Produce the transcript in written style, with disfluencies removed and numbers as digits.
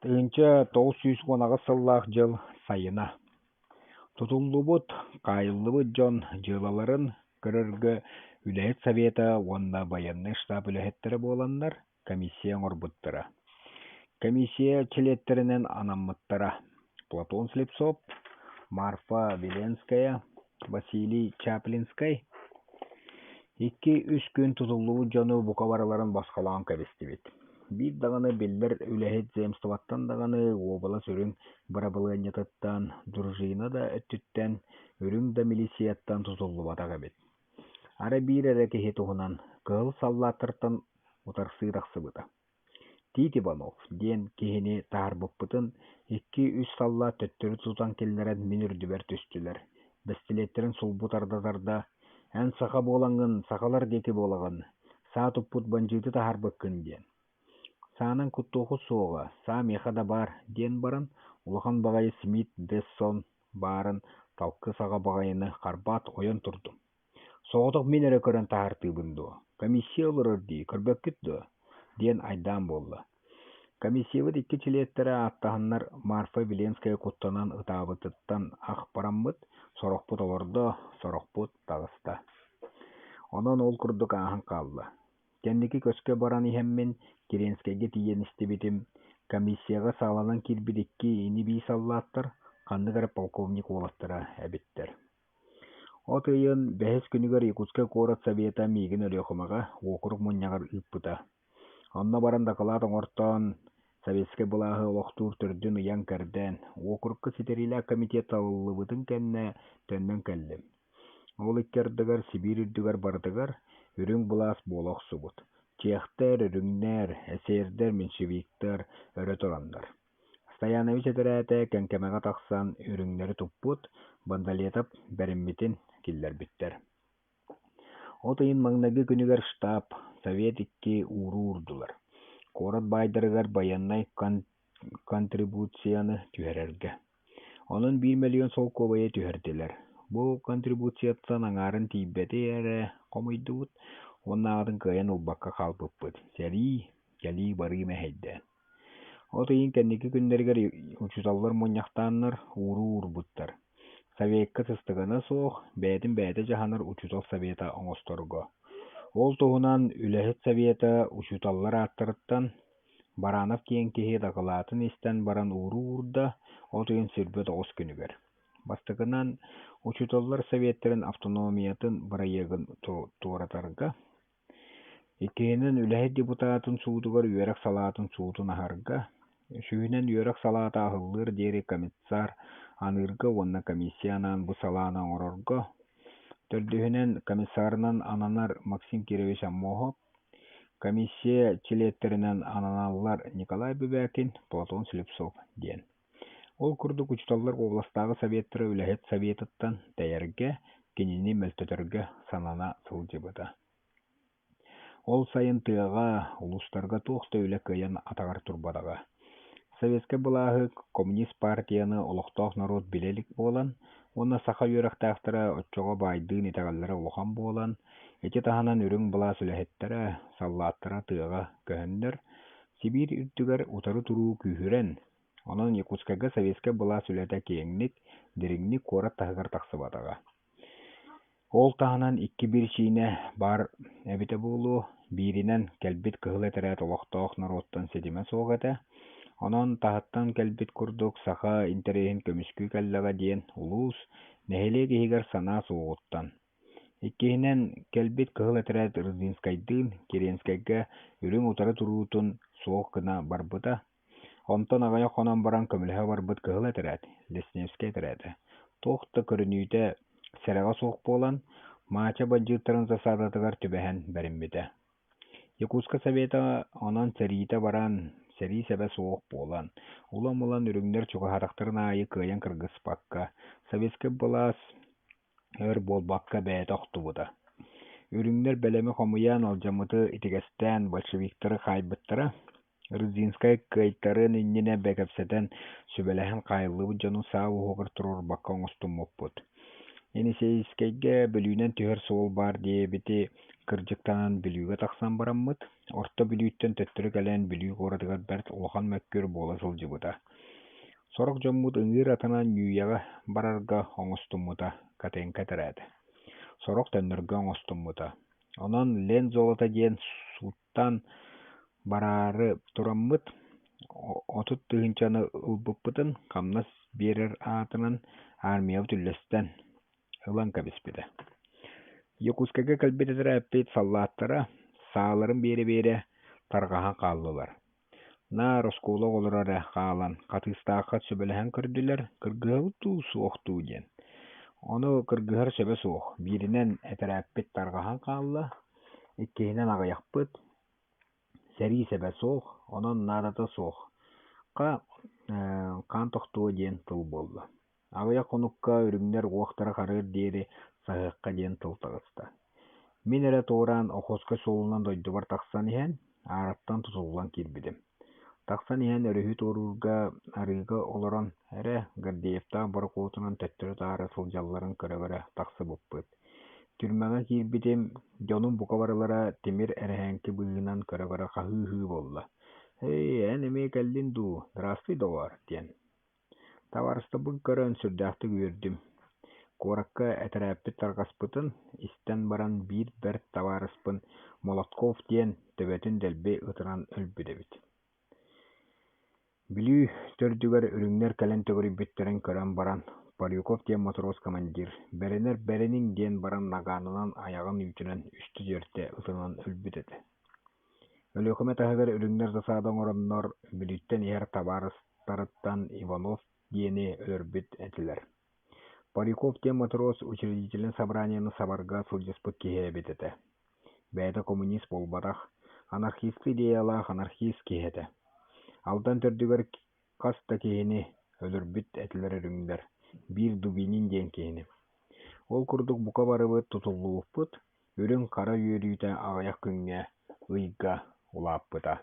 1918 сыллаах дьыл сайына. Тутуллубут, хаайыллыбыт дьон дьыалаларын көрөргө үлэһит совета уонна байыаннай штаб үлэһиттэрэ буоланнар комиссия оҥорбуттара. Комиссия чилиэттэринэн анаммыттара: Платон Слепцов, Марфа Веленская, Василий Чаплинскай. Икки-үс күн тутуллубут дьону бука барыларын босхолоон кэбистибит. Биир даҕаны биллэр үлэһит земствоттан даҕаны уобалас үрүҥ бырабылыанньатыттан, дружина да өттүттэн, үрүҥ да милицияттан тутуллубатах эбит. Арай биир эрэ киһи туһунан кыһыл саллааттартан утарсыы тахсыбыта. Тиит Иванов диэн киһини таһаарбыппытын икки-үс саллаат төттөрү тутан киллэрэн мин үрдүбэр түстүлэр, бэстилиэттэрин сулбу тарда-тарда: «Эн саха буолаҥҥын сахалар диэки буолаҕын, саа туппут бандьыыты таһаарбыккын» диэн. «Саанан куттуоххут суоҕа, саа миэхэ да баар» диэн баран улахан баҕайы Смит Вессон баарын талкы саҕа баҕайыны харбаат ойон турдум. Соҕотох мин эрэ көрөн таһаартыыбын дуо, комиссия олорор дии, көрбөккүт дуо?» диэн айдаан буолла. Комиссиябыт икки чилиэттэрэ ааттаһаннар Марфа Веленская куттанан ытаабытыттан ах бараммыт, сорохпут олордо, сорохпут таҕыста. Онон ол курдук ааһан хаалла. Кэнники көскө баран иһэммин Киренскэйгэ тиийэн истибитим, комиссияҕа сааланан киирбит икки ини-бии саллааттар ханнык эрэ полковник уолаттара эбиттэр. От ыйын бэһис күнүгэр Якутскай куорат Совета миигин Өлүөхүмэҕэ уокурук мунньаҕар ыыппыта. Онно баран дакылаат оҥортоон, советскай былааһы олохтуур төрдүн ыйан-кэрдэн, уокурукка ситэриилээх комитет талыллыбытын кэннэ төннөн кэллим. Ол икки ардыгар Сибиир үрдүгэр барытыгар үрүҥ былаас буола охсубут. Чехтэр, үрүҥнэр, эсердэр, меньшевиктэр өрө тураннар. Стоянович этэрээтэ Кэҥкэмэҕэ тахсан үрүҥнэри туппут, Бондалетов бэриммитин киллэрбиттэр. От ыйын маҥнайгы күнүгэр штаб, Совет икки ууруу уурдулар. Куорат баайдарыгар байыаннай контрибуцияны түһэрэргэ. Онон 1 миллион солкуобайы түһэрдилэр. Бу контрибуцияттан аҥаарын тиийбэти эрэ хомуйдубут, уоннааҕытын кыайан ылбакка хаалбыппыт. Сэрии, кэлии-барыы мэһэйдээн. От ыйын кэнники күннэригэр учууталлар мунньахтааннар ууруу уурбуттар: Совекка сыстыгана суох, бэйэтин бэйэтэ дьаһанар учуутал совета оҥосторго. Ол туһунан үлэһит совета учууталлар ааттарыттан Баранов диэн киһи дакылаатын истэн баран ууруу уурда, от ыйын 29 күнүгэр. Бастакынан, учууталлар советтарын автономиятын бырайыагын туоратарга, Иккиһинэн, үлэһит депутатын суутугар үөрэх салаатын суутун аһарга, үсүһүнэн, үөрэх салаата аһыллыар диэри комиссар аныырга уонна комиссия анаан бу салааны оҥорорго, төрдүһүнэн, комиссарынан ананар Максим Кирович Аммосов, комиссия чилиэттэринэн ананаллар Николай Бубякин, Платон Слепцов диэн. Ол курдук учууталлар уобаластааҕы советтара үлэһит советыттан тэйэргэ, кинини мөлтөтөргө санана сылдьыбыта. Ол сайын тыаҕа, улуустарга туох да үлэ кыайан атаҕар турбатаҕа. Советскай былааһы, коммунист партияны олохтоох норуот билэ илик буолан уонна саха үөрэхтээхтэрэ оччоҕо баайдыын итэҕэллэрэ улахан буолан, ити таһынан үрүҥ былаас үлэһиттэрэ, саллааттара тыаҕа көһөннөр, Сибиир үрдүгэр утары туруу күүһүрэн, онон Якутскайга советскай былаас үлэтэ киэҥник, дириҥник куорат таһыгар тахсыбатаҕа. Ол таһынан икки биричиинэ баар эбитэ буолуо: бииринэн, кэлбит кыһыл этэрээт олохтоох норуоттан ситимэ суох этэ, онон таһыттан кэлбит курдук саха интэриэһин көмүскүү кэллэҕэ диэн улуус, нэһилиэк иһигэр санаа суоҕуттан. Иккиһинэн, кэлбит кыһыл этэрээт Рыдзинскайдыын Керенскэйгэ үрүҥ утары туруутун суох гына барбыта. Онтон аҕыйах хонон баран көмөлөһө барбыт кыһыл этэрээт, Лесневскэй этэрээтэ, туох да көрүнүүтэ сэрэҕэ суох буолан, Маача бандьыыттарын засадатыгар түбэһэн бэриммитэ. Якутскай Совета онон сэриитэ баран, сэрии сэбэ суох буолан, улам-улам үрүҥнэр чугаһаатахтарын аайы кыайан кыргыспакка, советскай былаас өр буолбакка бэйэтэ охтубута. Үрүҥнэр бэлэми хомуйан, алдьаммыты итигэстээн большевиктары хаайбыттара. Рыдзинскай кыайтарыан иннинэ кэпсэтэн, сүбэлэһэн хаайыллыбыт дьону саа уоһугар туруорбакка оҥостуммуппут. Енисейскэйгэ Бүлүүнэн түһэр суол баар диэбити кырдьыктанан Бүлүүгэ тахсан бараммыт, Орто Бүлүүттэн төттөрү кэлэн Бүлүү куоратыгар бэрт улахан мөккүөр буола сылдьыбыта. Сорох дьоммут ыҥыыр атынан Ньүүйэҕэ барарга оҥостуммута, Котенко этэрээтэ. Сорох төннөргө оҥостуммута. Онон Лензолото диэн сууттаан бараары тураммыт, 30 тыһыынчаны ылбыппытын хамнас биэрэр аатынан армиябыт үллэстэн ылан кэбиспитэ. Якутскайга кэлбит этэрээппит саллааттара сааларын биэрэ-биэрэ тарҕаһан хааллылар. Наар оскуола оҕолоро эрэ хаалан Хатыыстаахха сүбэлэһэн көрдүлэр, кыргыһабыт дуу, суох дуу диэн. Ону кыргыһар сөбө суох, бииринэн этэрээппит тарҕаһан хаалла, иккиһинэн аҕыйахпыт, сэрии сэбэ суох, онон наадата суох. Ха хаан тохтуо диэн тыл буолла. Аҕыйах хонукка үрүҥнэр уохтара харыар диэри саһыахха диэн тыл таҕыста. Мин эрэ туораан Охотскай суолунан дойдубар тахсан иһэн, аараттан тутуллан киирбитим. Тахсан иһэн өрүһү туоруурга арыыга олорон эрэ Гордеевтаах борокуотунан төттөрү-таары сылдьалларын көрө-көрө тахсыбыппыт. Түрмэҕэ киирбитим, дьонум бука барылара тимир эрэһээҥки быыһынан көрө-көрө хаһыы-ыһыы буолла: «Эй, эн эмиэ кэллиҥ дуу, здравствуй, доҕоор» диэн. Табаарыстарбын көрөн сүрдээхтик үөрдүм. Куоракка этэрээппит тарҕаспытын истэн баран биир бэрт табаарыспын Молотков диэн төбөтүн дэлби ытыран өлбүт эбит. Бүлүү төрдүгэр үрүҥнэр кэлэн төгүрүйбүттэрин көрөн баран, Поляков диэн матрос командир «Бэринэр бэриниҥ» диэн баран нагаанынан айаҕын үүтүнэн үстэ-түөртэ ытынан өлбүт этэ. Өлүөхүмэ таһыгар үрүҥнэр засада оҥороннор, Бүлүүттэн иһэр табаарыстарыттан Иванов диэни өлөрбүт этилэр. Париков диэн матрос учредительнай собраниены сабарга сылдьыспыт киһи эбит этэ. Бэйэтэ коммунист буолбатах, анархистыы идеялаах анархист киһи этэ. Алдан төрдүгэр хас да киһини өлөрбүт этилэр үрүҥнэр, биир Дубинин диэн киһини. Ол курдук бука барыбыт тутуллубуппут, үрүҥ-хара үөрүүтэ аҕыйах күҥҥэ, ыйга улааппыта.